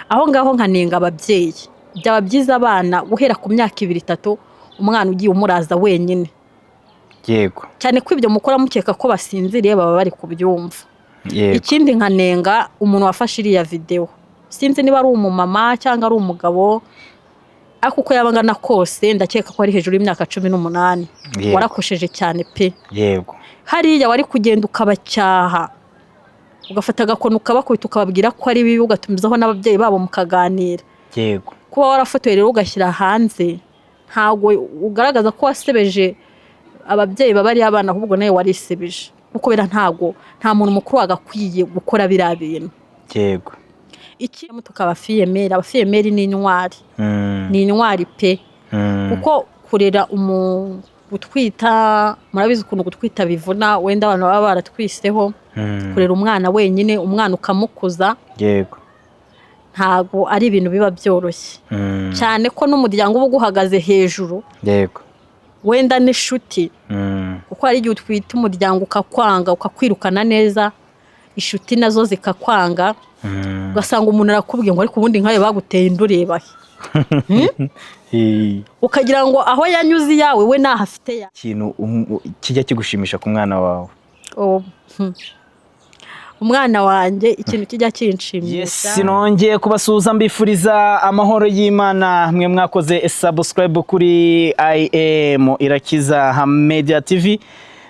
Aho ngaho nkanenga ababyeyi. Byaba byiza abana guhera ku myaka 2, 3, umwana ugiye umuraza wenyine. Cyane ko ibyo mukora mukeka ko basinziriye, baba bari kubyumva. Ikindi nkanenga umuntu wafashe iriya videwo. Sinzi niba ari umumama cyangwa ari umugabo, ariko uko yaba angana kose ndakeka ko ari hejuru y'imyaka 18. Warakosheje cyane pe. Hariya wari kugenda ukabacyaha, ugafata agakoni ukabakubita, ukababwira ko ari bibi, ugatumizaho n'ababyeyi babo mukaganira. Kuba warafotoye rero ugashyira hanze, ntabwo ugaragaza ko wasebeje ababyeyi baba abana, ahubwo nawe warisebeje, kuko bera ntabwo nta muntu mukuru wagakwiye gukora biriya bintu. Iki tukaba fille-mère, aba fille-mère ni intwari. Ni intwari pe. Kuko kurera gutwita, murabizi ukuntu gutwita bivuna, wenda abantu baba baratwiseho. Kurera umwana wenyine, umwana ukamukuza, ntabwo ari ibintu biba byoroshye. Cyane ko n'umuryango uba uguhagaze hejuru, wenda n'inshuti. Kuko hari igihe utwita umuryango ukakwanga, ukakwirukana neza, inshuti nazo zikakwanga, ugasanga umuntu arakubwiye ngo: "Ariko ubundi nkawe baguteye inda ureba he?" Ukagira ngo aho yanyuze iyawe we ntaho afite ya. Ikintu kijya kigushimisha ku mwana wawe? Oh, Umwana wanjye, ikintu kijya kinshimisha. Yes, nongeye kubasuhuza, mbifuriza amahoro y'Imana. Mwe mwakoze subscribe kuri IM Irakiza Media TV,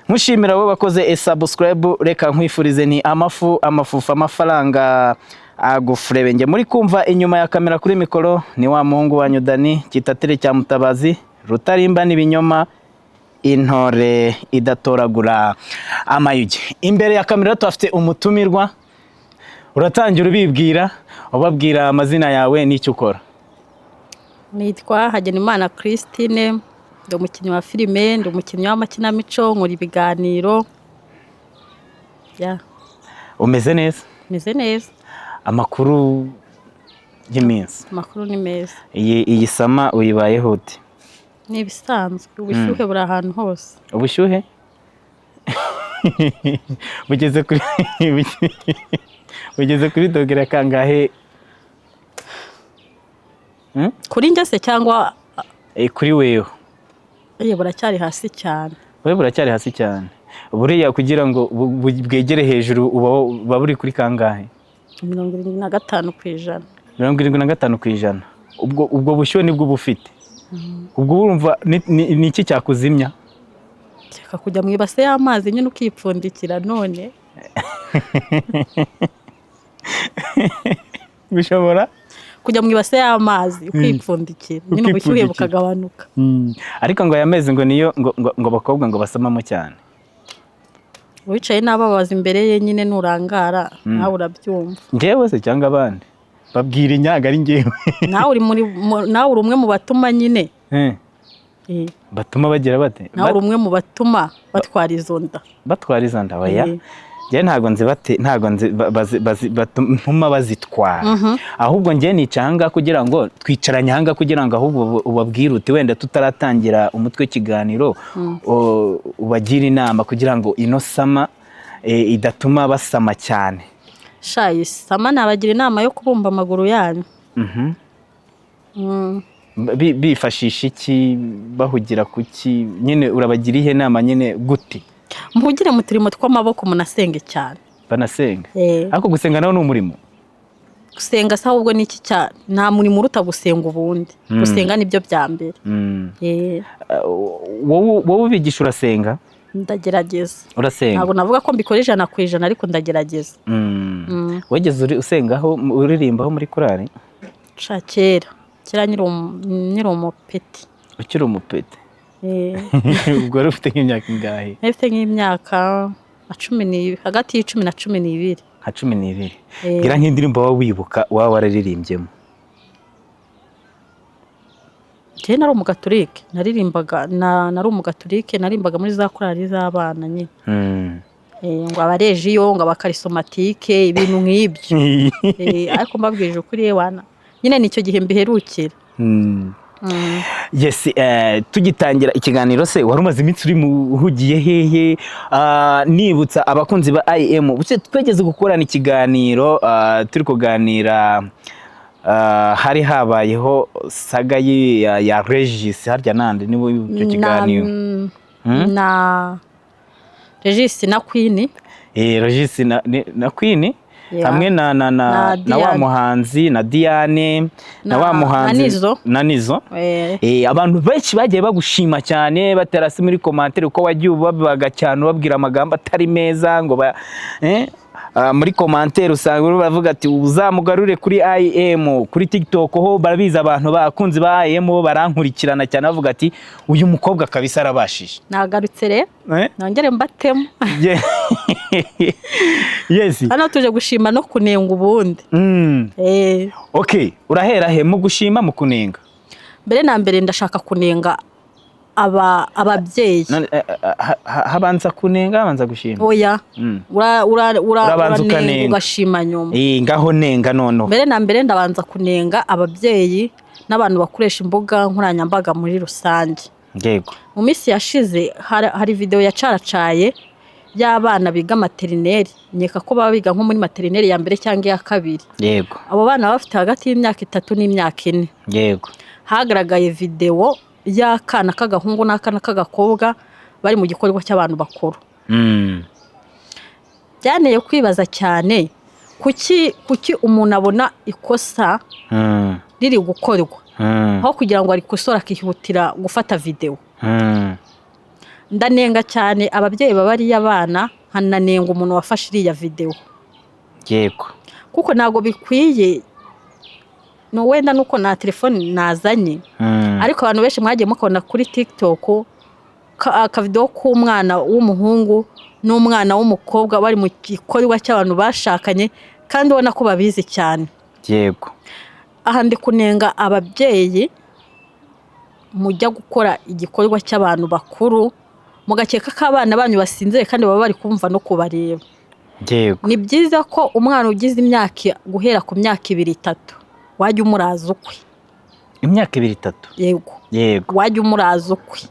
nkushimira wowe wakoze subscribe. Reka nkwifurize ni amafu, amafufu, amafaranga agufurebe. Muri kumva inyuma ya kamera kuri mikoro ni wa muhungu wanyu Dani Kitatere cya Mutabazi Rutarimba n'ibinyoma, intore idatoragura amayugi. Imbere ya kamera tuhafite umutumirwa. Uratangira ubibwira, ubabwira amazina yawe n'icyo ukora. Nitwa Hagenimana Christine, ndi umukinnyi wa filime, ndi umukinnyi w'amakinamico, nkora ibiganiro. Ya. Umeze neza? Meze neza. Amakuru y'iminsi? Amakuru ni meza. Iyi summer uyibayeho ute? Ni ibisanzwe, ubushyuhe buri ahantu hose. Ubushyuhe bugeze kuri dogere kangahe? Kuri njye se cyangwa? Kuri wewe. Buracyari hasi cyane. Wowe buracyari hasi cyane. Buriya kugira ngo bwegere hejuru uba buri kuri kangahe? 75%. 75%. Ubwo bushyuhe nibwo uba ufite. Ubwo urumva ni iki cyakuzimya? Reka kujya mu ibase y'amazi nyine ukipfundikira none. Bishobora kujya mu ibase y'amazi ukipfundikira nyine, ubushyuhe Ukipfundikira. bukagabanuka. Ariko ngo aya mezi ngo niyo ngo abakobwa ngo basamamo cyane. Wicaye n'ababaza imbere ye nyine, nurangara nawe urabyumva. Njyewe se cyangwa abandi babwira inyaga ari njyewe? Nawe uri muri nawe uri umwe mu batuma nyine. Batuma bagira bate? Nawe uri umwe mu batuma batwara izo nda. Batwara izo nda? Oya. Njyewe ntabwo nzi bate, ntabwo nzi ntuma bazitwara. Ahubwo njyewe nicaye ahangaha kugira ngo twicaranye ahangaha kugira ngo ahubwo ubabwire uti wenda tutaratangira umutwe w'ikiganiro, ubagire inama kugira ngo ino summer idatuma basama cyane. Shayi, summer nabagira inama yo kubumba amaguru yanyu. Bifashisha iki? Bahugira ku ki nyine? Urabagira ihe nama nyine, gute? Muhugire mu turimo tw'amaboko, munasenge cyane. Banasenga? Eh. Ariko gusenga nawe ni umurimo. Gusenga se ahubwo ni iki cya nta murimo uruta gusenga ubundi. Gusenga nibyo bya mbere. Wowe ubigisha urasenga? Ndagerageza. Urasenga? Ntabwo navuga ko mbikora 100% ariko ndagerageza. Wigeze usengaho, uririmbaho muri korali? Sha, kera kera nkiri umupeti. Ukiri umupeti? Eh. Ubwo wari ufite nk'imyaka ingahe? Nari mfite nk'imyaka nka 10, hagati y'icumi na 12. Nka 12? Eh. Gira nk'indirimbo waba wibuka waba wararirimbyemo. Njyewe nari umugaturike, naririmbaga nari umugaturike, naririmbaga muri za korali z'abana nyine. Ngo abarejiyo, ngo abakarisomatike, ibintu nk'ibyo. Ariko mbabwije ukuri, wana nyine nicyo gihe mbiherukira. Yes, tugitangira ikiganiro se wari umaze iminsi uri mu uhugiye hehe? Nibutsa abakunzi ba IM, twegeze gukorana ikiganiro, turi kuganira. Hari habayeho saga ya Regis, harya nande nibo icyo kiganiro? Na Regis na Queen. Regis na Queen. Yeah. Hamwe na Na na wa Diane. muhanzi na Diane na wa muhanzi na Nizo. Na Nizo. Eh. Abantu benshi bagiye bagushima cyane, batera hasi muri commentaire uko wagiye ubabaga cyane, ubabwira amagambo atari meza ngo ba, muri commentaire usanga bavuga ati uzamugarure kuri IM, kuri TikTok ho barabizi, abantu bakunzi ba IM bo barankurikirana cyane, bavuga ati uyu mukobwa kabisa arabashije. Nagarutse rero. Eh? Nongere mbatemo. Yes. Hano tuje gushima no kunenga ubundi. Okay, urahera he mu gushima, mu kunenga? Mbere na mbere ndashaka kunenga ababyeyi. None, habanza kunenga, habanza gushima? Oya. Urabanza uranenga ukanenga. Ugashima nyuma. Ngaho nenga noneho. Mbere na mbere ndabanza kunenga ababyeyi n'abantu bakoresha imbuga nkoranyambaga muri rusange. Mu minsi yashize hari video yacaracaye y'abana biga maternelle, nkeka ko baba biga nko muri maternelle ya mbere cyangwa iya kabiri. Abo bana baba bafite hagati y'imyaka 3 n'imyaka 4. Hagaragaye video y'akana k'agahungu n'akana k'agakobwa bari mu gikorwa cy'abantu bakuru. Byanteye kwibaza cyane, kuki umuntu abona ikosa riri gukorwa, aho kugira ngo arikosore akihutira gufata video? Ndanenga cyane ababyeyi babariye abana, nkananenga umuntu wafashe iriya video. Kuko ntabwo bikwiye, no wenda nuko nta telefone nazanye, ariko abantu benshi mwagiye mukabona kuri TikTok akavideo k'umwana w'umuhungu n'umwana w'umukobwa bari mu gikorwa cy'abantu bashakanye, kandi ubona ko babizi cyane. Aha ndi kunenga ababyeyi mujya gukora igikorwa cy'abantu bakuru, mugakeka ko abana banyu basinziriye kandi baba bari kumva no kubareba. Ni byiza ko umwana ugize imyaka, guhera ku myaka 2, 3, wajya umuraza ukwe. Imyaka 2, 3? Yego. Wajya umuraza ukwe.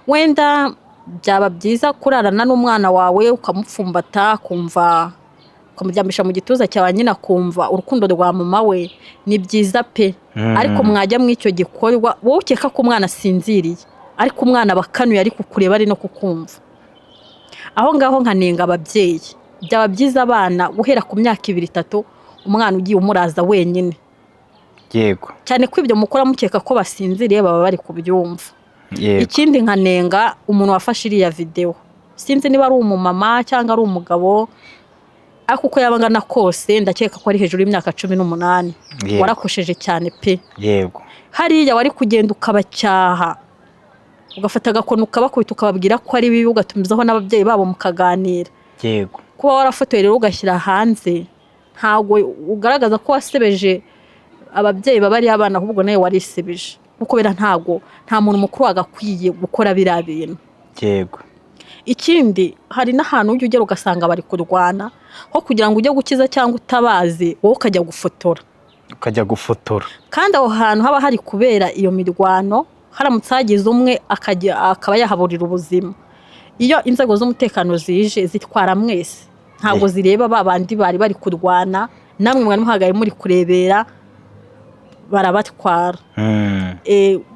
Wenda byaba byiza kurarana n'umwana wawe, ukamupfumbata, akumva, ukamuryamisha mu gituza cyawe nyine, akumva urukundo rwa mama we, ni byiza pe. Ariko mwajya muri icyo gikorwa, wowe ukeka ko umwana asinziriye, ariko umwana aba akanuye, ari kukureba, ari no kukumva. Aho ngaho nkanenga ababyeyi. Byaba byiza abana guhera ku myaka 2, 3, umwana ugiye umuraza wenyine. Cyane ko ibyo mukora mukeka ko basinziriye, baba bari kubyumva. Ikindi nkanenga umuntu wafashe iriya video, sinzi niba ari umumama cyangwa ari umugabo, ariko uko yaba angana kose ndakeka ko ari hejuru y'imyaka 18. Warakosheje cyane pe. Hariya wari kugenda ukabacyaha, ugafata agakoni ukabakubita, ukababwira ko ari bibi, ugatumizaho n'ababyeyi babo mukaganira. Kuba warafotoye rero ugashyira hanze, ntabwo ugaragaza ko wasebeje ababyeyi baba ari abana, ahubwo nawe warisebeje, kuko bera ntabwo nta muntu mukuru wagakwiye gukora biriya bintu. Ikindi, hari n'ahantu ujya ugera ugasanga bari kurwana, aho kugira ngo ujye gukiza cyangwa utabaze, wowe ukajya gufotora. Ukajya gufotora. Kandi aho hantu haba hari kubera iyo mirwano, haramutse hagize umwe akajya akaba yahaburira ubuzima, iyo inzego z'umutekano zije zitwara mwese, ntabwo zireba ba bandi bari bari kurwana. Namwe mwari muhagaye muri kurebera, barabatwara.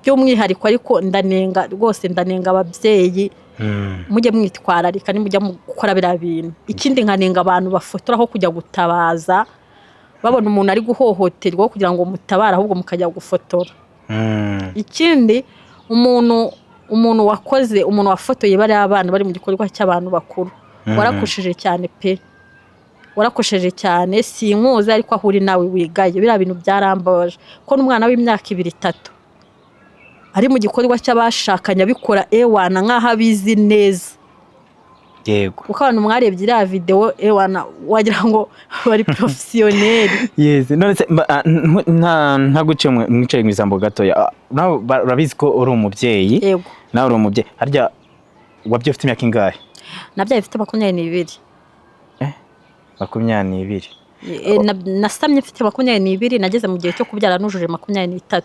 By'umwihariko ariko ndanenga rwose, ndanenga ababyeyi, mujye mwitwararika nimujya mu gukora biriya bintu. Ikindi nkanenga abantu bafotora aho kujya gutabaza, babona umuntu ari guhohoterwa, kugira ngo mutabare ahubwo mukajya gufotora. Ikindi, umuntu wakoze, umuntu wafotoye bariya abana bari mu gikorwa cy'abantu bakuru, warakosheje cyane pe, warakosheje cyane. Sinkuzi, ariko aho uri nawe wigaye. Biriya bintu byarambabaje ko n'umwana w'imyaka 2, 3 ari mu gikorwa cy'abashakanye, abikora ewana nk'aho abizi neza. Kuko abantu mwarebye iriya video, ewana wagira ngo bari professionnel. Yes, none se ntaguciye mwicaye mu ijambo gatoya. Nawe urabizi ko uri umubyeyi. Yego. Nawe uri umubyeyi. Harya wabyaye ufite imyaka ingahe? Nabyaye mfite 22. 22. Nasamye mfite 22, nageze mu gihe cyo kubyara nujuje 23.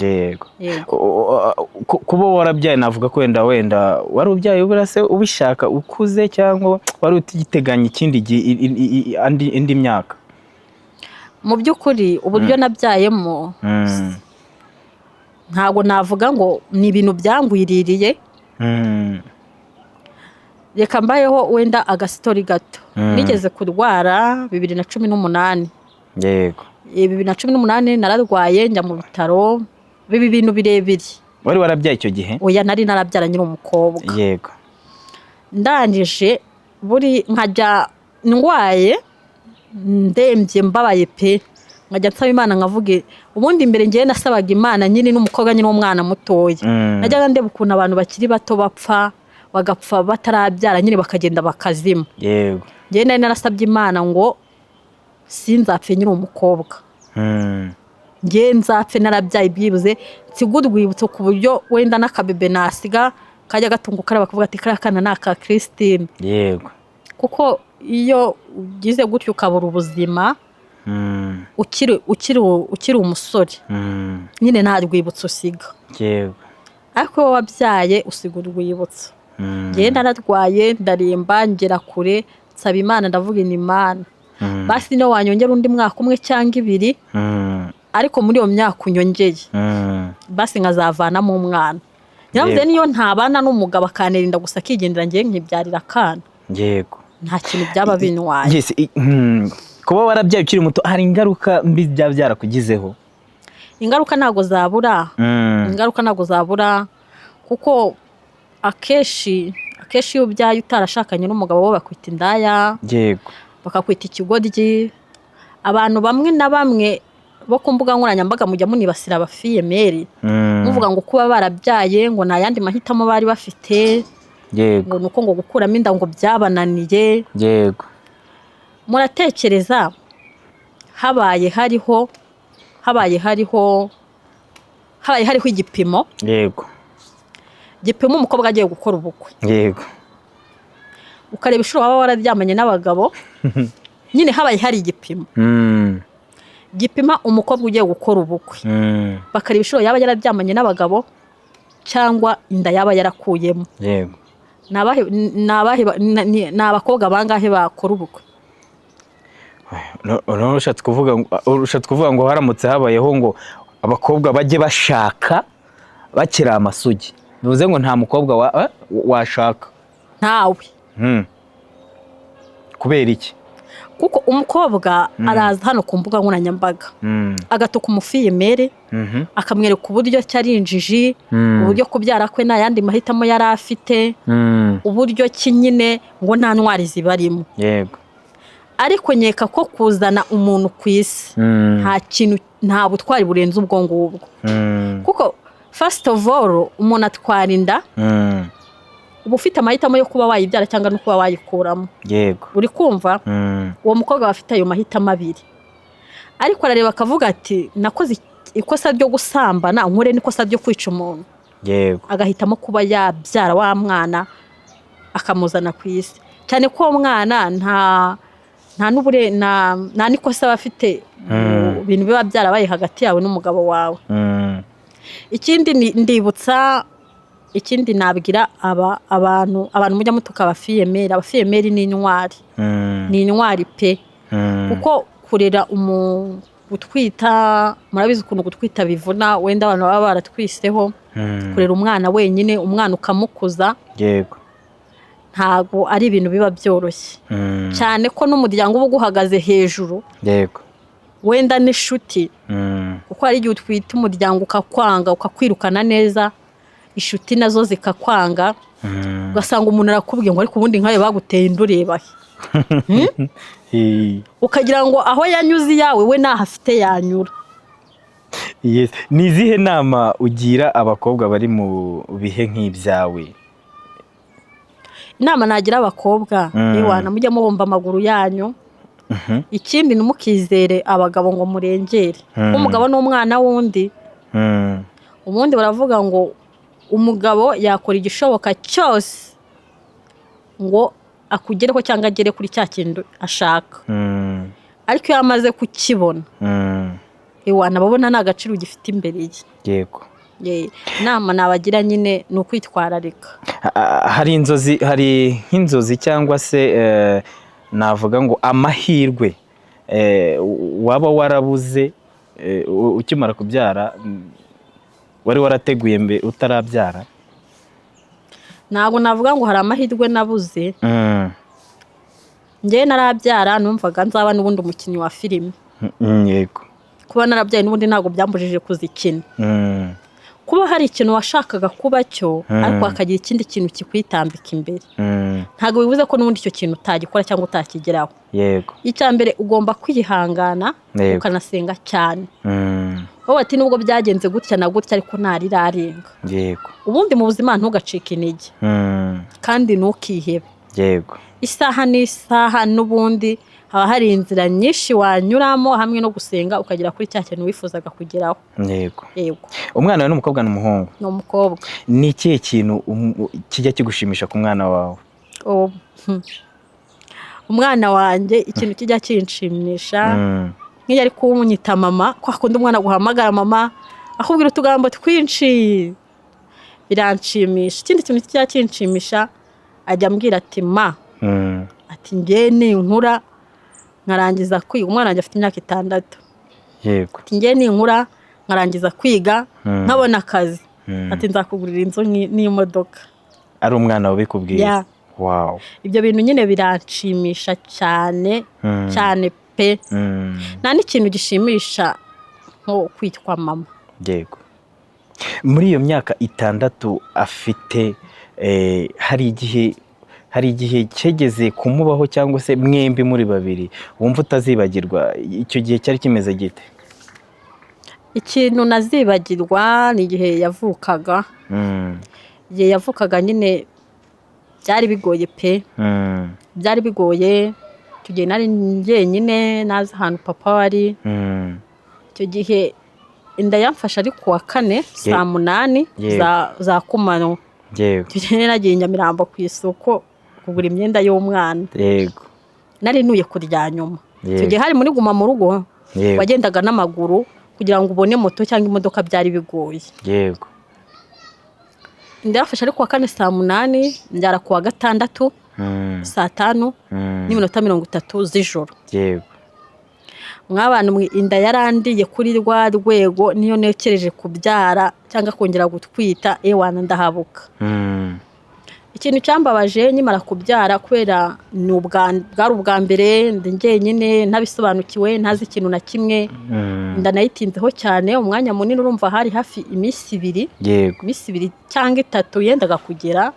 Yego. Kuba warabyaye, navuga ko wenda wari ubyaye ubura se ubishaka ukuze, cyangwa wari utiteganya ikindi indi myaka? Mu by'ukuri, uburyo nabyayemo, ntabwo navuga ngo ni ibintu byangwiririye. Reka mbayeho wenda agastori gato. Nigeze kurwara 2018. 2018 nararwaye, njya mu bitaro, biba ibintu birebire. Wari warabyaye icyo gihe? Oya, nari narabyara nyiri umukobwa. Ndangije buri nkajya ndwaye, ndembye, mbabaye pe, nkajya nsaba Imana, nkavuga, ubundi mbere ngewe nasabaga Imana nyine n'umukobwa, nyine w'umwana mutoya. Najyaga ndeba ukuntu abantu bakiri bato bapfa, bagapfa batarabyara nyine, bakagenda bakazima. Ngewe nari narasabye Imana ngo sinzapfe nyiri umukobwa, ngewe nzapfe narabyaye, byibuze nsiga urwibutso, ku buryo wenda n'akabebe nasiga kajya gatunguka kareba bakavuga ati: "Kariya kana ni aka Christine." Kuko iyo ugize gutyo ukabura ubuzima ukiri umusore, nyine nta rwibutso usiga. Ariko iyo wabyaye usiga urwibutso. Ngewe nararwaye, ndaremba, ngera kure, nsaba Imana, ndavuga: "Ni Imana, basi niyo wanyongera undi mwaka umwe cyangwa ibiri, ariko muri iyo myaka unyongeye, basi nkazavanamo umwana." Nyiravuze niyo ntabana n'umugabo, akanirinda gusa akigendera, ngewe nkibyarira akana, nta kintu byaba bintwaye. Yes, kuba warabyaye ukiri muto, hari ingaruka mbi byaba byarakugizeho? Ingaruka ntabwo zabura. Ingaruka ntabwo zabura, kuko akenshi iyo ubyaye utarashakanye n'umugabo, bo bakwita indaya, bakakwita ikigoryi. Abantu bamwe na bamwe bo ku mbuga nkoranyambaga mujya munibasira abafille-mère, muvuga ngo kuba barabyaye ngo nta yandi mahitamo bari bafite, ngo ni uko ngo gukuramo inda ngo byabananiye. Muratekereza habaye hariho igipimo gipima umukobwa agiye gukora ubukwe, ukareba inshuro waba wararyamanye n'abagabo nyine, habaye hari igipimo gipima umukobwa ugiye gukora ubukwe, bakareba inshuro yaba yararyamanye n'abagabo cyangwa inda yaba yarakuyemo, ni abakobwa bangahe bakora ubukwe? No, ushatse kuvuga ngo haramutse habayeho ngo abakobwa bajye bashaka bakiri amasugi, bivuze ngo nta mukobwa washaka? Ntawe. Kubera iki? Kuko umukobwa araza hano ku mbuga nkoranyambaga, agatuka umufille-mère, akamwereka uburyo ki ari injiji, uburyo kubyara kwe nta yandi mahitamo yari afite, uburyo ki nyine ngo nta ntwari zibarimo. Ariko nkeka ko kuzana umuntu ku isi, nta kintu, nta butwari burenze ubwo ngubwo, kuko first of all umuntu atwara inda, uba ufite amahitamo yo kuba wayibyara cyangwa no kuba wayikuramo. Uri kumva? Uwo mukobwa aba afite ayo mahitamo abiri, ariko arareba akavuga ati: "Nakoze ikosa ryo gusambana, nkore n'ikosa ryo kwica umuntu?" Agahitamo kuba yabyara wa mwana, akamuzana ku isi, cyane ko uwo mwana nta n'ubure nta n'ikosa aba afite mu bintu biba byarabaye hagati yawe n'umugabo wawe. Ikindi ndibutsa, ikindi nabwira aba abantu mujya mutuka abafille-mère, abafille-mère ni intwari. Ni intwari pe. Kuko kurera gutwita, murabizi ukuntu gutwita bivuna, wenda abantu baba baratwiseho. Kurera umwana wenyine, umwana ukamukuza, ntabwo ari ibintu biba byoroshye, cyane ko n'umuryango uba uguhagaze hejuru, wenda n'inshuti, kuko hari igihe utwita umuryango ukakwanga, ukakwirukana neza, inshuti nazo zikakwanga, ugasanga umuntu arakubwiye ngo: "Ariko ubundi nkawe baguteye inda ureba he?" Ukagira ngo aho yanyuze iyawe we ntaho afite yanyura. Yes. Ni izihe nama ugira abakobwa bari mu bihe nk'ibyawe? Inama nagira abakobwa, ewana mujya mubumba amaguru yanyu. Ikindi, ntimukizere abagabo ngo murengere. Umugabo n'umwana w'undi. Ubundi baravuga ngo umugabo yakora igishoboka cyose ngo akugereho cyangwa agere kuri cya kintu ashaka, ariko iyo amaze kukibona, ewana ababona nta gaciro ugifite imbere ye. Inama nabagira nyine ni ukwitwararika. Hari inzozi, hari nk'inzozi cyangwa se navuga ngo amahirwe. Waba warabuze ukimara kubyara, wari warateguye mbe utarabyara? Ntabwo navuga ngo hari amahirwe nabuze. Njyewe narabyara numvaga nzaba n'ubundi umukinnyi wa filime. Kuba narabyaye n'ubundi ntabwo byambujije kuzikina. Kuba hari ikintu washakaga kuba cyo, ariko hakagira ikindi kintu kikwitambika imbere, ntabwo bivuze ko n'ubundi icyo kintu utagikora cyangwa utakigeraho. Icya mbere ugomba kwihangana, ukanasenga cyane. Wowe ati nubwo byagenze gutya na gutya, ariko ntarirarenga. Ubundi mu buzima ntugacike intege, kandi ntukihebe. Isaha n'isaha n'ubundi haba hari inzira nyinshi wanyuramo, hamwe no gusenga, ukagera kuri cya kintu wifuzaga kugeraho. Yego. Umwana wawe ni umukobwa, ni umuhungu? Ni umukobwa. Ni ikihe kintu kijya kigushimisha ku mwana wawe? Oh, Umwana wanjye, ikintu kijya kinshimisha, nk'iyo ari kunyita mama, kwa kundi umwana aguhamagara mama, akubwira utugambo twinshi, biranshimisha. Ikindi kintu kijya kinshimisha, ajya ambwira ati: "Ma," ati: "njye ninkura nkarangiza kwiga." Umwana wanjye afite imyaka 6. Ati: "Njye ninkura nkarangiza kwiga, nkabona akazi," ati: "nzakugurira inzu n'imodoka." Ari umwana wabikubwiye? Yeah. Ibyo bintu nyine biranshimisha cyane, cyane pe. Nta n'ikintu gishimisha nko kwitwa mama. Yego. Muri iyo myaka 6 afite, hari igihe cyegeze kumubaho cyangwa se mwembi muri babiri wumva utazibagirwa? Icyo gihe cyari kimeze gite? Ikintu nazibagirwa ni igihe yavukaga. Igihe yavukaga nyine byari bigoye pe. Byari bigoye. Icyo gihe nari njyenyine, nazi ahantu papa wari. Icyo gihe inda yamfashe ari ku wa kane saa 8 za kumanywa. Icyo gihe nagiye i Nyamirambo ku isoko kugura imyenda y'umwana. Nari ntuye kurya nyuma. Icyo gihe hari muri guma mu rugo, wagendaga n'amaguru kugira ngo ubone moto cyangwa imodoka, byari bigoye. Inda yafashe ari ku wa kane saa 8, mbyara ku wa gatandatu saa 5 n'iminota 30 z'ijoro. Mwabana mwe, inda yarandiye kuri rwa rwego niyo nekereje kubyara cyangwa kongera gutwita, ewana ndahabuka. Ikintu cyambabaje nkimara kubyara, kubera ni bwari ubwa mbere, ndi njyenyine, ntabisobanukiwe, ntazi ikintu na kimwe, inda nayitinzeho cyane umwanya munini. Urumva hari hafi iminsi 2, iminsi 2 cyangwa 3 yendaga kugera.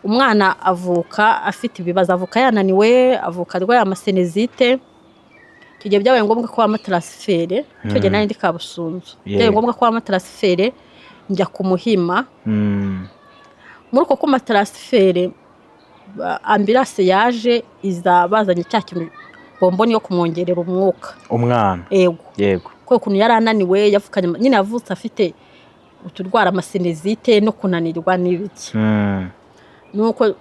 Umwana avuka afite ibibazo, avuka yananiwe, avuka arwaye amasinusite. Icyo gihe byabaye ngombwa ko bampa transfert. Icyo gihe nari ndi Kabusunzu. Byabaye ngombwa ko bampa transfert njya ku Muhima. Muri uko kuma transfert, ambulance yaje iza bazanye cya kintu bomboni yo kumwongerera umwuka. Umwana? Ego. Kubera ukuntu yari ananiwe, yavukanye nyine, yavutse afite uturwara amasinusite no kunanirwa n'ibiki. Nuko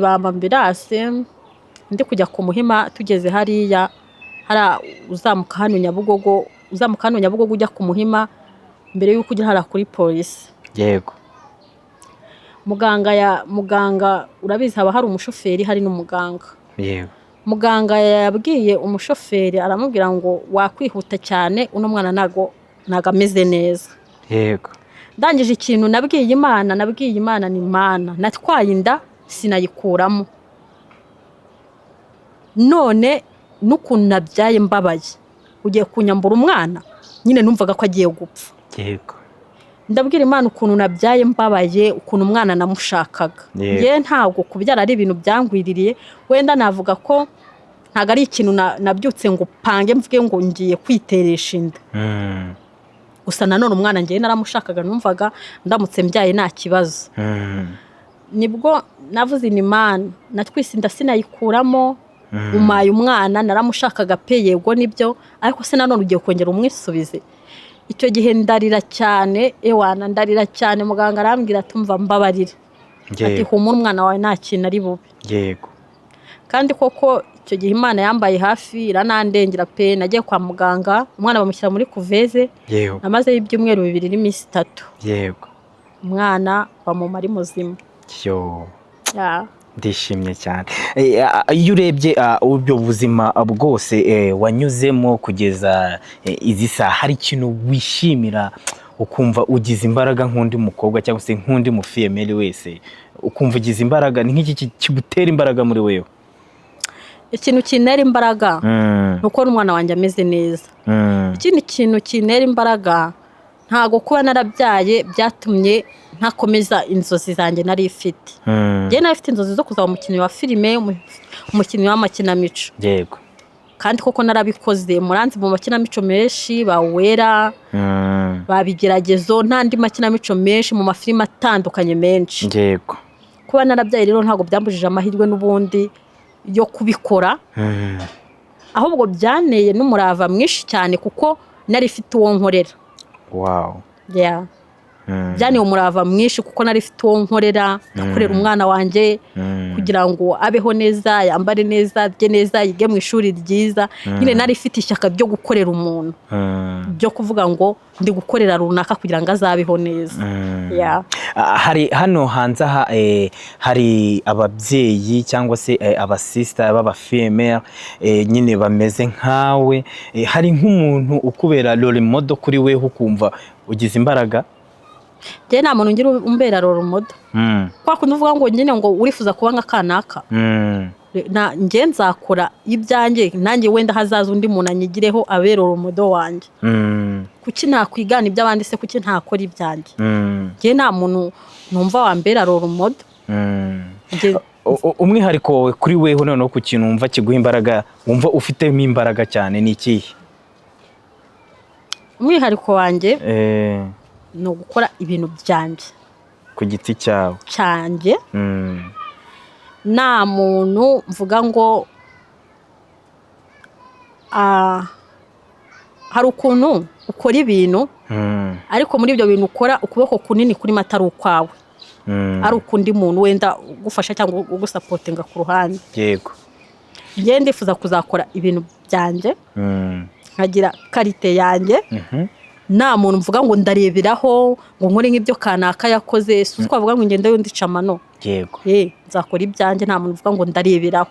bampa ambulance ndi kujya ku Muhima. Tugeze hariya hari uzamuka hano Nyabugogo, uzamuka hano Nyabugogo ujya ku Muhima, mbere y'uko ujya hariya kuri polisi. Muganga ya muganga, urabizi haba hari umushoferi, hari n'umuganga. Muganga yabwiye umushoferi, aramubwira ngo: "Wakwihuta cyane, uno mwana ntago ameze neza." Ndangije ikintu nabwiye Imana, nabwiye Imana ni: "Imana, natwaye inda sinayikuramo, none n'ukuntu nabyaye mbabaye, ugiye kunyambura umwana." Nyine numvaga ko agiye gupfa. Ndabwira Imana ukuntu nabyaye mbabaye, ukuntu umwana namushakaga. Njye ntabwo kubyara ari ibintu byangwiririye. Wenda navuga ko ntabwo ari ikintu nabyutse ngo pange mvuge ngo ngiye kwiteresha inda. Gusa nanone umwana ngewe naramushakaga, numvaga ndamutse mbyaye nta kibazo. Nibwo navuze ni: "Imana, natwise inda sinayikuramo, umaye umwana, naramushakaga pe, yego nibyo, ariko se nanone ugiye kongera umwisubize?" Icyo gihe ndarira cyane, ewana ndarira cyane. Muganga arambwira ati: "Umva, mbabarira," ati: "Humura, umwana wawe nta kintu ari bube." Kandi koko icyo gihe Imana yambaye hafi, iranandengera pe. Nagiye kwa muganga, umwana bamushyira muri couveuse. Namazeyo ibyumweru 2 n'iminsi 3. Umwana bamuma ari muzima. Yo. Ya. Ndishimye cyane. Iyo urebye ubwo buzima bwose wanyuzemo kugeza izi saha, hari ikintu wishimira ukumva ugize imbaraga nk'undi mukobwa cyangwa se nk'undi mufille wese, ukumva ugize imbaraga? Ni nk'iki kigutera imbaraga muri wewe? Ikintu kintera imbaraga ni uko n'umwana wanjye ameze neza. Ikindi kintu kintera imbaraga, ntabwo kuba narabyaye byatumye ntakomeza inzozi zanjye nari ifite. Njyewe nari mfite inzozi zo kuzaba umukinnyi wa filime, umukinnyi w'amakinamico. Kandi koko narabikoze, muranzi mu makinamico menshi, bawera, babigeragezo n'andi makinamico menshi, mu mafilime atandukanye menshi. Kuba narabyaye rero ntabwo byambujije amahirwe n'ubundi yo kubikora, ahubwo byanteye n'umurava mwinshi cyane kuko nari ifite uwo nkorera. Yeah. Byanteye umurava mwinshi kuko nari ifite uwo nkorera, ndakorera umwana wanjye kugira ngo abeho neza, yambare neza, arye neza, yige mu ishuri ryiza. Nyine nari ifite ishyaka ryo gukorera umuntu, ryo kuvuga ngo ndi gukorera runaka kugira ngo azabeho neza. Yeah. Ah, hari hano hanze aha hari ababyeyi cyangwa se abasista b'abafille-mère nyine bameze nkawe. Hari nk'umuntu ukubera role model kuri weho ukumva ugize imbaraga? Njyewe nta muntu ngira umbera role model. Kwa kundi uvuga ngo nyine ngo urifuza kuba nka kanaka. Njye nzakora ibyanjye, nanjye wenda hazaza undi muntu anyigireho abera role model wanjye. Kuki nakwigana iby'abandi se? Kuki ntakora ibyanjye? Njye nta muntu numva wambera role model. Umwihariko wawe kuri weho noneho, ku kintu wumva kiguha imbaraga, wumva ufitemo imbaraga cyane, ni ikihe? Umwihariko wanjye ni ugukora ibintu byanjye ku giti cyawe. Cyanjye. Nta muntu mvuga ngo hari ukuntu ukora ibintu, ariko muri ibyo bintu ukora ukuboko kunini kurimo atari ukwawe, ari ukundi muntu wenda ugufasha cyangwa ugusupportinga ku ruhande. Njye ndifuza kuzakora ibintu byanjye, nkagira qualité yanjye, nta muntu mvuga ngo ndareberaho ngo nkore nk'ibyo kanaka yakoze. Si twavuga ngo ngende y'undi amano. Nzakora ibyanjye, nta muntu uvuga ngo ndareberaho.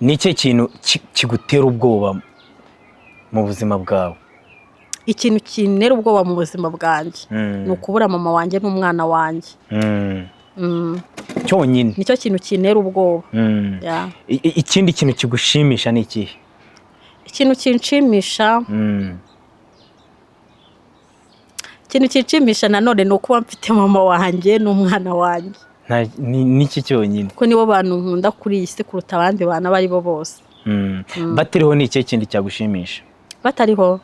Ni ikihe kintu kigutera ubwoba mu buzima bwawe? Ikintu kintera ubwoba mu buzima bwanjye ni ukubura mama wanjye n'umwana wanjye. Cyonyine? Nicyo kintu kintera ubwoba. Yeah. Ikindi kintu kigushimisha ni ikihe? Ikintu kinshimisha, ikintu kinshimisha nanone ni ukuba mfite mama wanjye n'umwana wanjye. Niki cyonyine? Kuko nibo bantu nkunda kuri iyi si kuruta abandi bantu abo ari bo bose. Batiriho, ni ikihe kindi cyagushimisha? Batariho?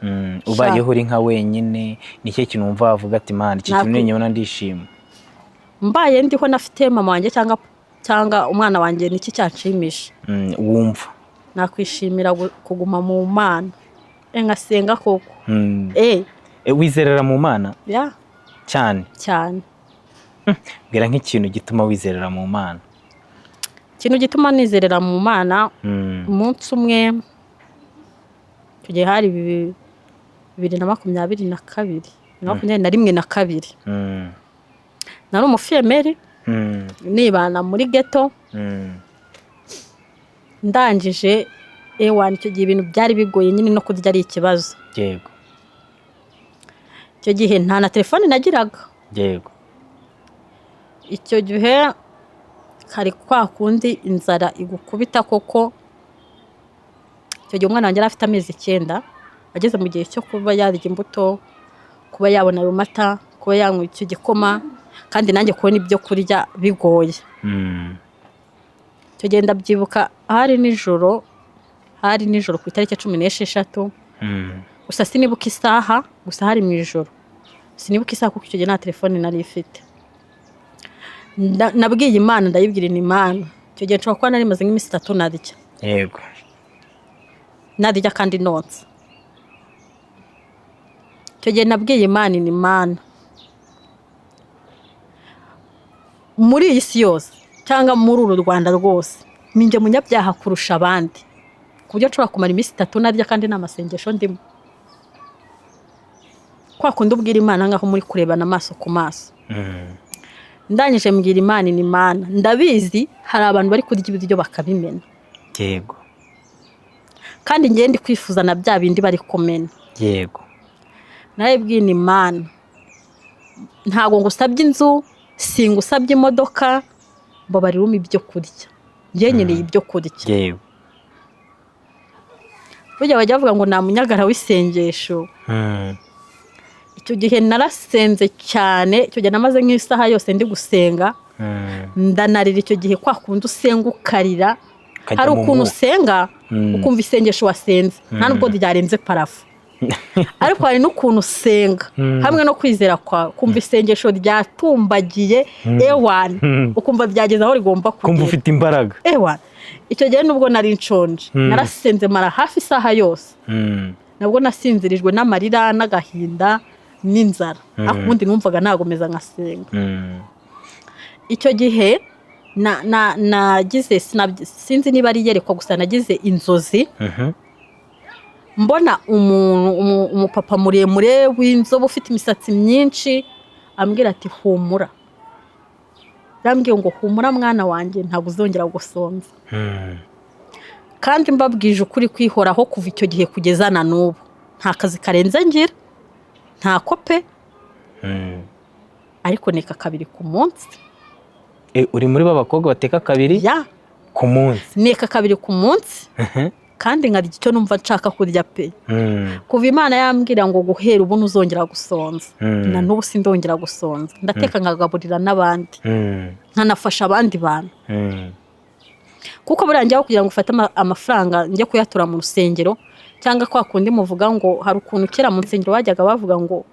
Ubayeho uri nka wenyine, ni ikihe kintu wumva wavuga ati: "Man, iki kintu ninyibona ndishima"? Mbaye ndiho nafite mama wanjye cyangwa umwana wanjye, niki cyanshimisha? Wumva. Nakwishimira kuguma mu Mana, nkasenga koko. Wizerera mu Mana? Ya. Cyane? Cyane. Mbwira nk'ikintu gituma wizerera mu Mana. Ikintu gituma nizerera mu Mana, umunsi umwe, icyo gihe hari 2022, 2021 na kabiri, nari umufille-mère, nibana muri ghetto. Ndangije, ewana, icyo gihe ibintu byari bigoye nyine, no kurya ari ikibazo. Icyo gihe nta na telefone nagiraga. Icyo gihe kari kwa kundi inzara igukubita koko. Icyo gihe umwana wanjye yari afite amezi 9, ageze mu gihe cyo kuba yarya imbuto, kuba yabona ayo mata, kuba yanywa icyo gikoma, kandi nanjye kubona ibyo kurya bigoye. Icyo gihe ndabyibuka, hari nijoro, hari nijoro ku itariki 16. Gusa sinibuka isaha, gusa hari mu ijoro. Sinibuka isaha kuko icyo gihe nta telefone nari ifite. Nabwiye Imana, ndayibwira ni Imana, icyo gihe nshobora kuba nari maze nk'iminsi 3 narya, narya kandi nonsa. Icyo gihe nabwiye Imana ni Imana, muri iyi si yose cyangwa muri uru Rwanda rwose, ni njye munyabyaha kurusha abandi, ku buryo nshobora kumara iminsi 3 narya kandi nta masengesho ndimo. Kwa kundi ubwira Imana nkaho muri kurebana amaso ku maso. Ndangije mbwira Imana, ni Imana ndabizi, hari abantu bari kurya ibiryo bakabimena. Kandi ngewe ndi kwifuza na bya bindi bari kumena. Narabibwiye, ni Imana, ntabwo ngusabye inzu, singusabye imodoka, mbabarira umpe ibyo kurya, ngewe nkeneye ibyo kurya. Burya bajya bavuga ngo nta munyagara w'isengesho. Icyo gihe narasenze cyane, icyo gihe namaze nk'isaha yose ndi gusenga. Ndanarira icyo gihe, kwa kundi usenga ukarira. Ukajya Hari mu ukuntu mwuka. usenga ukumva isengesho wasenze nta nubwo ryarenze plafond, ariko hari n'ukuntu usenga hamwe no kwizera kwawe, kumva isengesho ryatumbagiye, ewana, ukumva ryageze aho rigomba Kumva kugera. ufite imbaraga. Ewana, icyo gihe nubwo nari nshonje, narasenze mara hafi isaha yose. Nabwo nasinzirijwe n'amarira n'agahinda n'inzara, ariko ubundi numvaga nagomeza nkasenga. Icyo gihe nagize sinzi niba ari iyerekwa, gusa nagize inzozi mbona umuntu umupapa muremure w'inzobe ufite imisatsi myinshi, ambwira ati: "Humura." Yambwiye ngo: "Humura mwana wanjye, ntabwo uzongera gusonza." Kandi mbabwije ukuri kwihoraho, kuva icyo gihe kugeza na n'ubu nta kazi karenze ngira, nta kope, ariko neka kabiri ku munsi. Uri muri ba bakobwa bateka kabiri Ya. ku munsi? Neka kabiri ku munsi, kandi nkarya icyo numva nshaka kurya pe. Kuva Imana yambwira ngo guhera ubu ntuzongera gusonza, na n'ubu sindongera gusonza. Ndateka nkagaburira n'abandi, nkanafasha abandi bantu, kuko buriya njyaho kugira ngo ufate amafaranga njye kuyatura mu rusengero, cyangwa kwa kundi muvuga ngo hari ukuntu kera mu nsengero bajyaga bavuga ngo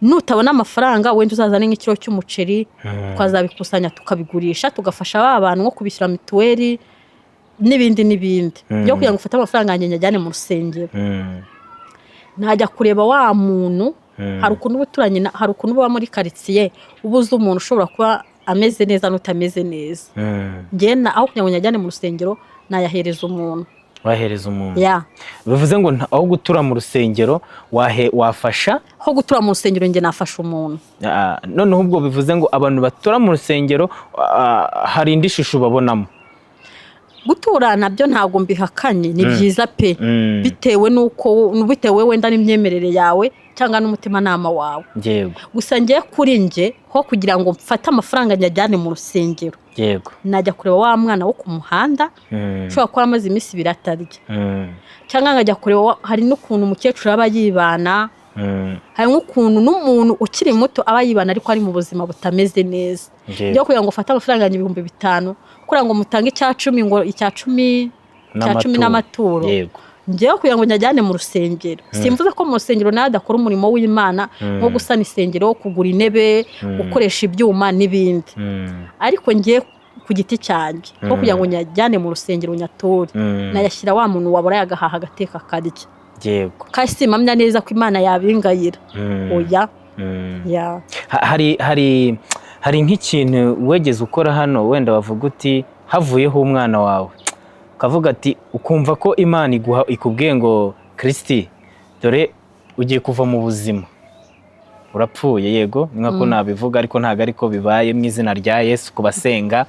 nutabona amafaranga wenda uzazane nk'ikiro cy'umuceri, twazabikusanya tukabigurisha, tugafasha ba bantu nko kubishyura mituweli n'ibindi n'ibindi. Byo kugira ngo ufate amafaranga yanjye nyajyane mu rusengero, najya kureba wa muntu. Hari ukuntu uba uturanye hari ukuntu uba muri karitsiye, uba uzi umuntu ushobora kuba ameze neza n'utameze neza. Njye aho kugira ngo nyajyane mu rusengero, nayahereza umuntu. Wahereza umuntu. Ya. Bivuze ngo aho gutura mu rusengero wafasha. Aho gutura mu rusengero, njye nafasha umuntu. Noneho ubwo bivuze ngo abantu batura mu rusengero, hari indi shusho babonamo. Gutura nabyo ntabwo mbihakanye, ni byiza pe, bitewe n'uko, bitewe wenda n'imyemerere yawe cyangwa n'umutimanama wawe. Gusa njye, kuri njye, ho kugira ngo mfate amafaranga nyajyane mu rusengero, najya kureba wa mwana wo ku muhanda ushobora kuba amaze iminsi 2 atarya, cyangwa nkajya kureba hari n'ukuntu umukecuru aba yibana, hari nk'ukuntu n'umuntu ukiri muto aba yibana ariko ari mu buzima butameze neza. Byo kugira ngo ufate amafaranga yanjye 5000 kugira ngo mutange 10%, ngo 10% n'amaturo, njyewe kugira ngo njyane mu rusengero, simvuze ko mu rusengero nawe adakora umurimo w'Imana, nko gusana isengero, kugura intebe, gukoresha ibyuma n'ibindi, ariko ngiye ku giti cyanjye, nko kugira ngo njyane mu rusengero nyature, nayashyira wa muntu wabura agahaha, agateka akarya. Kandi simpamya neza ko Imana yabingayira, oya. Ya. Hari nk'ikintu wegeze ukora hano, wenda bavuga uti havuyeho umwana wawe, ukavuga ati, ukumva ko Imana iguha ikubwiye ngo: "Kirisiti, dore ugiye kuva mu buzima, urapfuye." Yego, ni nka ko nabivuga, ariko ntabwo ariko bibaye, mu izina rya Yesu ku basenga.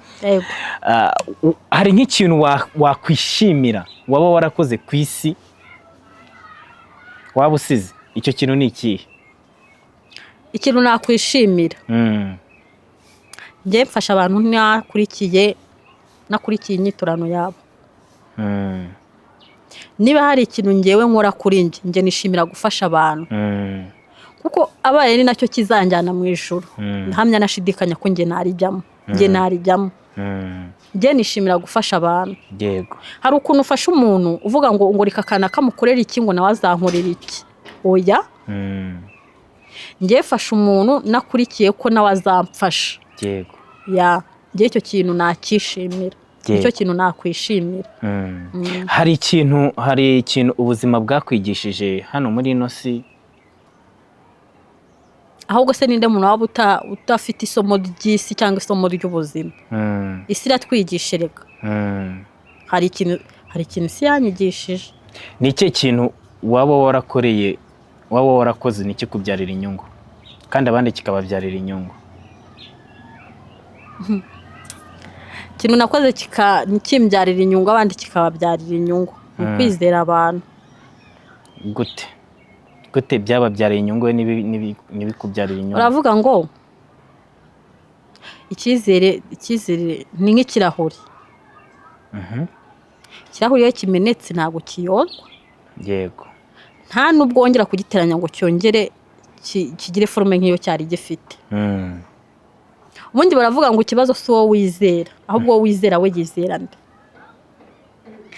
Hari nk'ikintu wakwishimira waba warakoze ku isi, waba usize, icyo kintu ni ikihe? Ikintu nakwishimira, njye mfasha abantu nakurikiye inyiturano yabo. Niba hari ikintu ngewe nkora kuri njye, njye nishimira gufasha abantu, kuko abaye ni nacyo kizanjyana mu ijuru, ndahamya nashidikanya ko njye narijyamo, njye narijyamo. Njye nishimira gufasha abantu. Hari ukuntu ufasha umuntu uvuga ngo reka akana kamukorera iki, ngo nawe azankorera iki. Oya. Njye fasha umuntu nakurikiye ko nawe azamfasha. Ya, njye icyo kintu nakishimira, nicyo kintu nakwishimira. Hari ikintu ubuzima bwakwigishije hano muri ino si? Ahubwo se ninde muntu waba udafite isomo ry'isi cyangwa isomo ry'ubuzima? Isi iratwigisha reka. Hari ikintu isi yanyigishije. Ni ikihe kintu waba warakoreye, waba warakoze ntikikubyarira inyungu, kandi abandi kikababyarira inyungu? Ikintu nakoze kimbyarira inyungu, abandi kikababyarira inyungu, ni ukwizera abantu. Gute gute byababyariye inyungu we n'ibikubyarira inyungu? Uravuga ngo icyizere ni nk'ikirahuri. Ikirahuri iyo kimenetse ntabwo kiyozwa. Nta n'ubwo wongera kugiteranya ngo cyongere kigire forme nk'iyo cyari gifite. Ubundi baravuga ngo ikibazo si uwo wizera, ahubwo uwo wizera we yizera nde?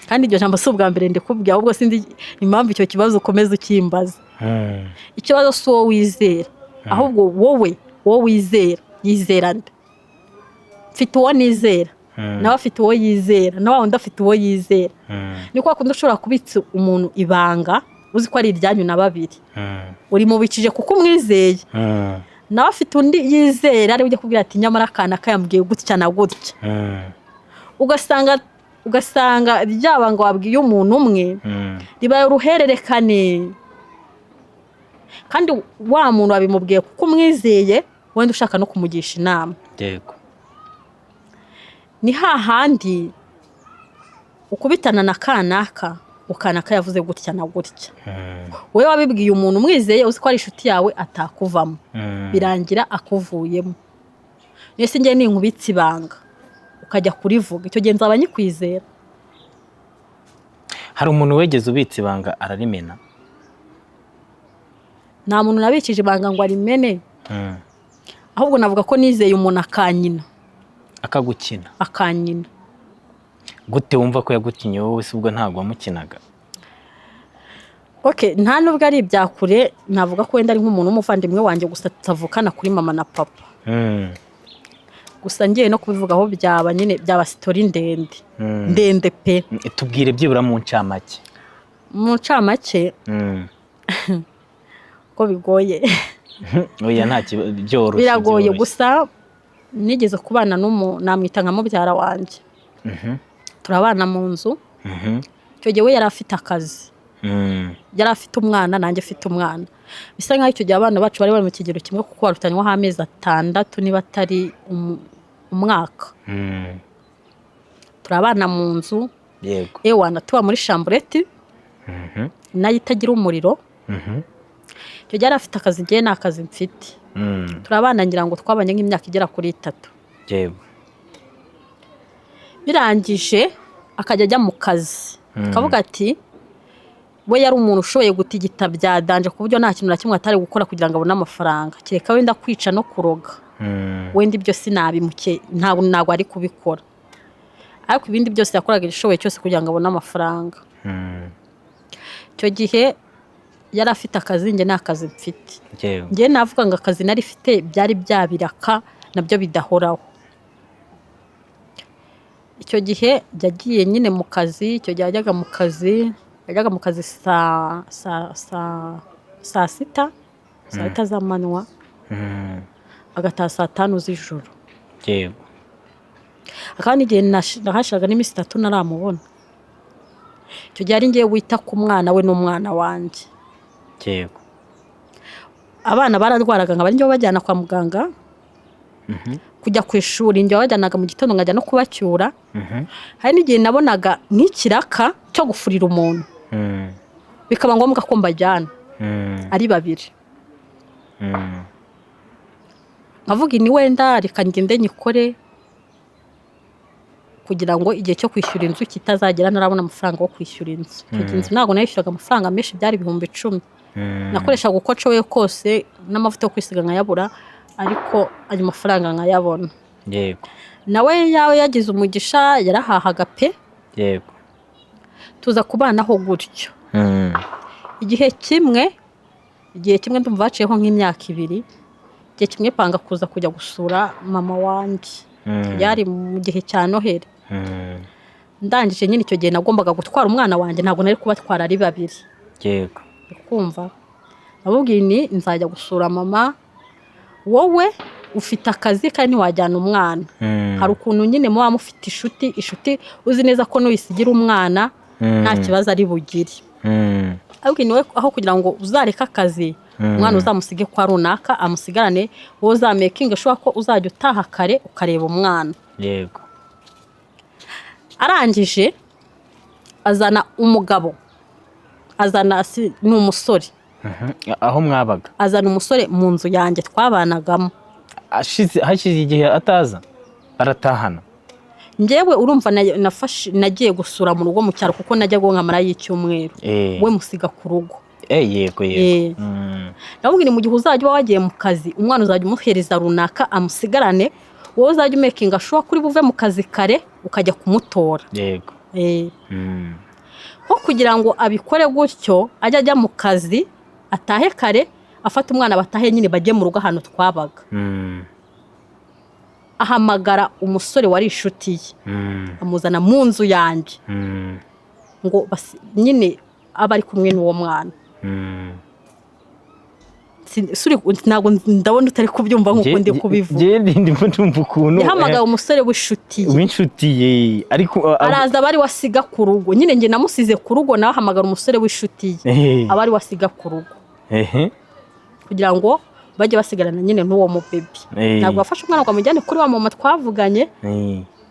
Kandi iryo jambo si ubwa mbere ndikubwiye, ahubwo sinzi impamvu icyo kibazo ukomeza ukimbaza. Ikibazo si uwo wizera, ahubwo wowe, uwo wizera yizera nde? Mfite uwo nizera, nawe afite uwo yizera, na wa wundi afite uwo yizera. Ni kwa kundi ushobora kubitsa umuntu ibanga uzi ko ari iryanyu na babiri, urimubikije kuko umwizeye, nawe afite undi yizera ari ujya kubwira ati: "Nyamara akana kayambwiye gutya na gutya." Ugasanga rya banga wabwiye umuntu umwe ribaye uruhererekane, kandi wa muntu wabimubwiye kuko umwizeye, wenda ushaka no kumugisha inama. Ni hahandi ukubitana na kanaka, ukanaka yavuze gutya na gutya. Wowe wabibwiye umuntu umwizeye, uzi ko ari inshuti yawe atakuvamo, birangira akuvuyemo. Mbese njye ninkubitse ibanga ukajya kurivuga, icyo gihe nzaba nyikwizera? Hari umuntu wegeze ubitse ibanga ararimena? Nta muntu nabikije ibanga ngo arimene. Ahubwo navuga ko nizeye umuntu akanyina. Akagukina? Akanyina. Gute wumva ko yagukinye wowe se? Ubwo ntabwo wamukinaga? Okay, nta nubwo ari ibya kure. Navuga ko wenda ari nk'umuntu w'umuvandimwe wanjye, gusa tutavukana kuri mama na papa. Gusa ngiye no kubivugaho byaba nyine byaba story ndende, ndende pe. Tubwire byibura mu ncamake. Mu ncamake, ko bigoye. Oya, nta kibazo, byoroshye. Biragoye. Byoroshye. Gusa nigeze kubana n'umu namwita nka mubyara wanjye. Turabana mu nzu. Icyo gihe we yari afite akazi, yari afite umwana, nanjye afite umwana. Bisa nkaho icyo gihe abana bacu bari bari mu kigero kimwe, kuko barutanywaho amezi 6 niba atari umwaka. Turabana mu nzu. Ewana, tuba muri chambrette nayo itagira umuriro. Icyo gihe yari afite akazi, ngewe nta kazi mfite. Turabana, ngira ngo twabanye nk'imyaka igera kuri 3. Birangije akajya ajya mu kazi, akavuga ati we yari umuntu ushoboye gutigita bya danger, ku buryo nta kintu na kimwe atari gukora kugira ngo abone amafaranga, kereka wenda kwica no kuroga. Wenda ibyo sinabimuke, ntabwo ari kubikora, ariko ibindi byose yakoraga igishoboye cyose kugira ngo abone amafaranga. Icyo gihe yari afite akazi, njye nta kazi mfite. Njye navuga ngo akazi nari mfite byari bya biraka nabyo bidahoraho. Icyo gihe yagiye nyine mu kazi. Icyo gihe yajyaga mu kazi saa sita, saa 6 z'amanywa, agataha saa 5 z'ijoro. Akaba n'igihe nahashiraga n'iminsi 3 ntaramubona. Icyo gihe ari ngewe wita ku mwana we n'umwana wanjye. Abana bararwaraga nkaba njyewe bajyana kwa muganga, kujya ku ishuri njye wabajyanaga mu gitondo, nkajya no kubacyura. Hari n'igihe nabonaga nk'ikiraka cyo gufurira umuntu, bikaba ngombwa ko mbajyana ari babiri. Nkavuga ni wenda reka ngende nyikore kugira ngo igihe cyo kwishyura inzu kitazagera ntarabona amafaranga yo kwishyura inzu. Icyo gihe inzu ntabwo nayishyuraga amafaranga menshi, byari 10,000. Nakoreshaga uko nshoboye kose, n'amavuta yo kwisiga nkayabura, ariko ayo mafaranga nkayabona. Nawe yawe yagize umugisha, yarahahaga pe. Tuza kubanaho gutyo. Igihe kimwe ndumva haciyeho nk'imyaka 2, igihe kimwe panga kuza kujya gusura mama wanjye. Byari mu gihe cya Noheli. Ndangije nyine, icyo gihe nagombaga gutwara umwana wanjye, ntabwo nari kubatwara ari babiri. Kumva namubwiye ni nzajya gusura mama, wowe ufite akazi kandi ntiwajyana umwana. Hari ukuntu nyine muba mufite inshuti uzi neza ko nuyisigira umwana nta kibazo ari bugire. Ariko niwe aho kugira ngo uzareke akazi Umwana uzamusige kwa runaka, amusigarane, wowe uzamakinga sure ko uzajya utaha kare ukareba umwana. Arangije azana umugabo, azana ni umusore. Aho mwabaga? Azana umusore mu nzu yanjye twabanagamo. Hashize igihe ataza, baratahana. Njyewe urumva nagiye gusura mu rugo mu cyaro, kuko najyaga nkamarayo icyumweru. We musiga ku rugo. Yego yego. Ndamubwira, mu gihe uzajya uba wagiye mu kazi, umwana uzajya umuhereza runaka amusigarane, wowe uzajya umakinga sure kuri buve mu kazi kare ukajya kumutora. Nko kugira ngo abikore gutyo, ajye ajya mu kazi atahe kare, afate umwana batahe nyine, bajye mu rugo ahantu twabaga. Ahamagara umusore wari inshuti ye, amuzana mu nzu yanjye ngo nyine abe ari kumwe n'uwo mwana. Ntabwo ndabona utari kubyumva nk'uko ndi kubivuga. Njye ndimo ndumva ukuntu Yahamagaye umusore w'inshuti ye. W'inshuti ye, ariko Araza aba ari we asiga ku rugo. Nyine njye namusize ku rugo, nawe ahamagara umusore w'inshuti ye, aba ari we asiga ku rugo kugira ngo bajye basigarana nyine n'uwo mubebi. Ntabwo wafashe umwana ngo amujyane kuri wa mama twavuganye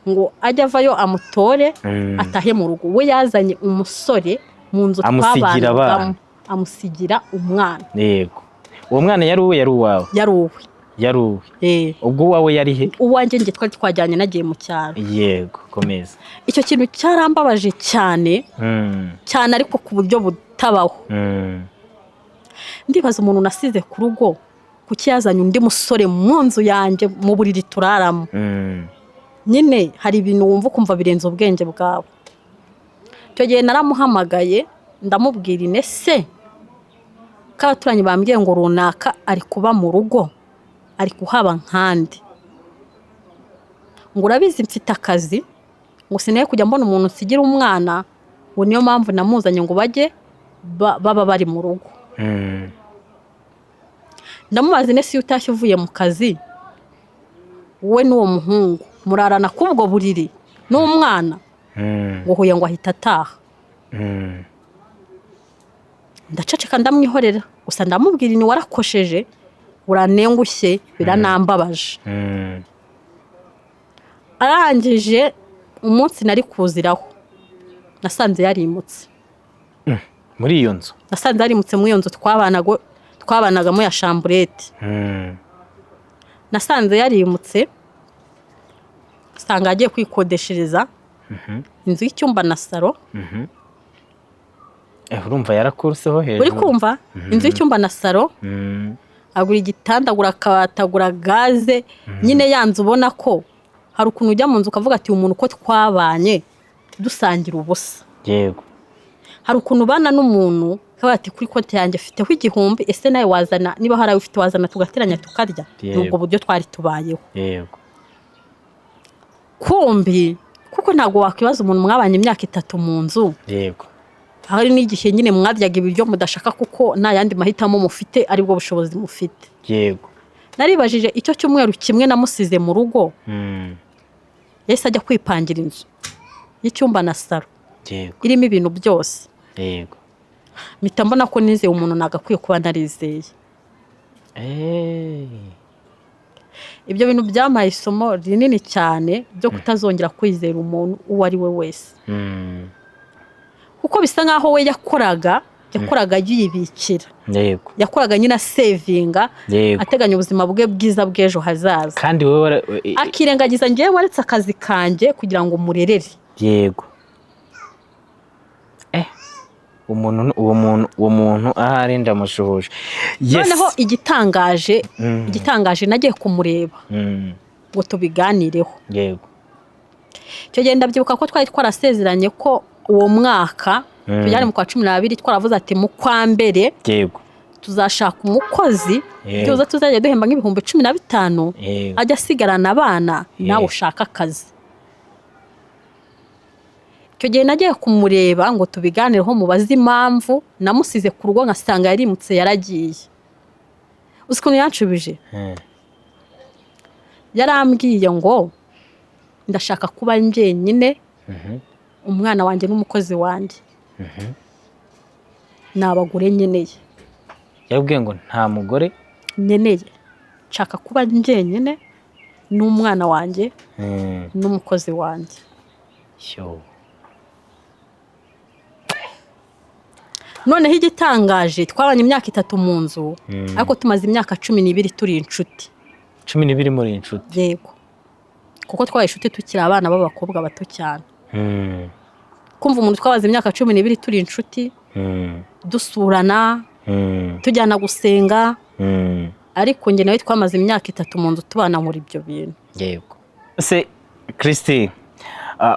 ngo ajye avayo amutore atahe mu rugo. We yazanye umusore mu nzu Amusigira twabanagamo, abana. amusigira umwana. Yego, uwo mwana yari uwe, yari uwawe? Yari uwe. Yari uwe? Eh. Ubwo uwawe yari he? Uwanjye njye twari twajyanye, nagiye mu cyaro. Yego, komeza. Icyo kintu cyarambabaje cyane cyane, ariko ku buryo butabaho. Ndibaza umuntu nasize ku rugo, kuki yazanye undi musore mu nzu yanjye, mu buriri turaramo? Nyine hari ibintu wumva ukumva birenze ubwenge bwawe. Icyo gihe naramuhamagaye, ndamubwira, inese ko abaturanyi bambwiye ngo runaka ari kuba mu rugo, ari kuhaba nkandi? Ngo urabizi mfite akazi, ngo sinaye kujya mbona umuntu nsigira umwana, ngo niyo mpamvu namuzanye ngo bajye baba bari mu rugo. Ndamubaza, inese iyo utashye uvuye mu kazi, wowe n'uwo muhungu murarana k'ubwo buriri n'umwana? Ngo huye, ngo ahita ataha. Ndaceceka, ndamwihorera gusa, ndamubwira ni warakosheje, uranengushye, biranambabaje. Arangije umunsi nari kuziraho nasanze yarimutse. Muri iyo nzu? Nasanze yarimutse muri iyo nzu twabanagamo ya chambrette. Nasanze yarimutse, usanga agiye kwikodeshereza inzu y'icyumba na salon. Urumva yarakuruseho hejuru. Uri kumva, inzu y'icyumba na salon, agura igitanda, agura akabati, agura gaze. Nyine ya nzu ubona ko hari ukuntu ujya mu nzu ukavuga ati uyu muntu uko twabanye dusangira ubusa. Hari ukuntu ubana n'umuntu ukavuga ati kuri konti yanjye mfiteho 1000, ese nawe wazana, niba hari ayo ufite wazana tugateranya tukarya. Ni ubwo buryo twari tubayeho. Kumbi kuko ntabwo wakwibaza umuntu mwabanye imyaka 3 mu nzu, hari n'igihe nyine mwaryaga ibiryo mudashaka kuko nta yandi mahitamo mufite, aribwo bushobozi mufite. Naribajije, icyo cyumweru kimwe namusize mu rugo, yahise ajya kwipangira inzu y'icyumba na salon irimo ibintu byose. Mpita mbona ko nizeye umuntu nagakwiye kuba narizeye. Ibyo bintu byampaye isomo rinini cyane ryo kutazongera kwizera umuntu uwo ari we wese, kuko bisa nkaho we yakoraga yibikira, yakoraga nyine asavinga, ateganya ubuzima bwe bwiza bw'ejo hazaza, Kandi wowe akirengagiza ngewe waretse akazi kanjye kugira ngo murerere. Yego, umuntu uwo muntu ahari ndamushuhuje. Yes. Noneho igitangaje, igitangaje, nagiye kumureba ngo tubiganireho. Icyo gihe ndabyibuka ko twari twarasezeranye ko uwo mwaka, tujyane mu kwa 12, twaravuze ati mu kwa mbere tuzashaka umukozi, byibuze tuzajya duhemba nk'15,000, ajya asigarana abana, nawe ushaka akazi. Icyo gihe nagiye kumureba ngo tubiganireho, mubaze impamvu namusize ku rugo ngasanga yarimutse yaragiye. Uzi ukuntu yanshubije? Yarambwiye ngo ndashaka kuba njyenyine, umwana wanjye n'umukozi wanjye, ni abagore nkeneye. Yarabwiye ngo nta mugore nkeneye, nshaka kuba njyenyine n'umwana wanjye n'umukozi wanjye. Yo. Noneho igitangaje, twabanye imyaka 3 mu nzu, ariko tumaze imyaka 12 turi inshuti. 12 muri inshuti? Yego, kuko twabaye inshuti tukiri abana b'abakobwa bato cyane. Kumva umuntu twabaze imyaka 12 turi inshuti, dusurana, tujyana gusenga, ariko njye nawe twamaze imyaka 3 mu nzu tubana muri ibyo bintu. Yego. Se Christine,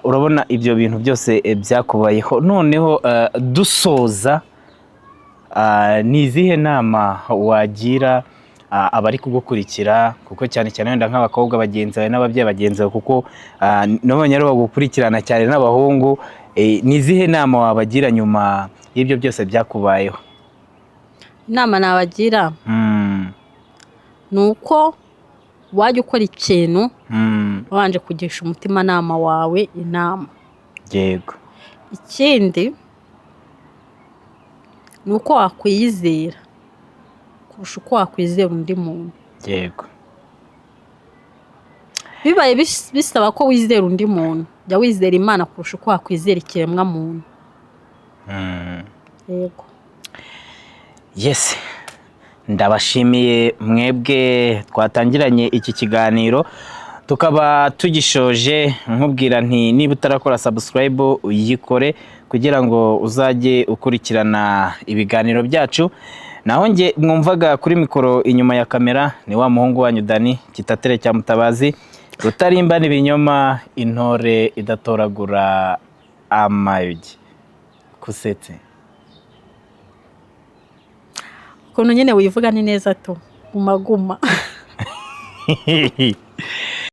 urabona ibyo bintu byose byakubayeho, noneho dusoza, ni izihe nama wagira abari kugukurikira, kuko cyane cyane wenda nk'abakobwa bagenzi bawe n'ababyeyi bagenzi bawe, kuko nabonye ari bagukurikirana cyane n'abahungu, ni izihe nama wabagira nyuma y'ibyo byose byakubayeho? Inama nabagira ni uko wajya ukora ikintu wabanje kugisha umutimanama wawe inama. Yego. Ikindi ni uko wakwiyizera kurusha uko wakwizera undi muntu. Yego. Bibaye bisaba ko wizera undi muntu, jya wizera Imana kurusha uko wakwizera ikiremwa muntu. Yego. Yes. Ndabashimiye mwebwe twatangiranye iki kiganiro tukaba tugishoje, nkubwira nti niba utarakora subscribe uyikore kugira ngo uzajye ukurikirana ibiganiro byacu. Naho njye mwumvaga kuri mikoro inyuma ya kamera ni wa muhungu wanyu Dani Kitatere cya Mutabazi, rutarimbana ibinyoma, intore idatoragura amayugi. Kusetse ukuntu nyine wivuga ni neza tu, guma guma.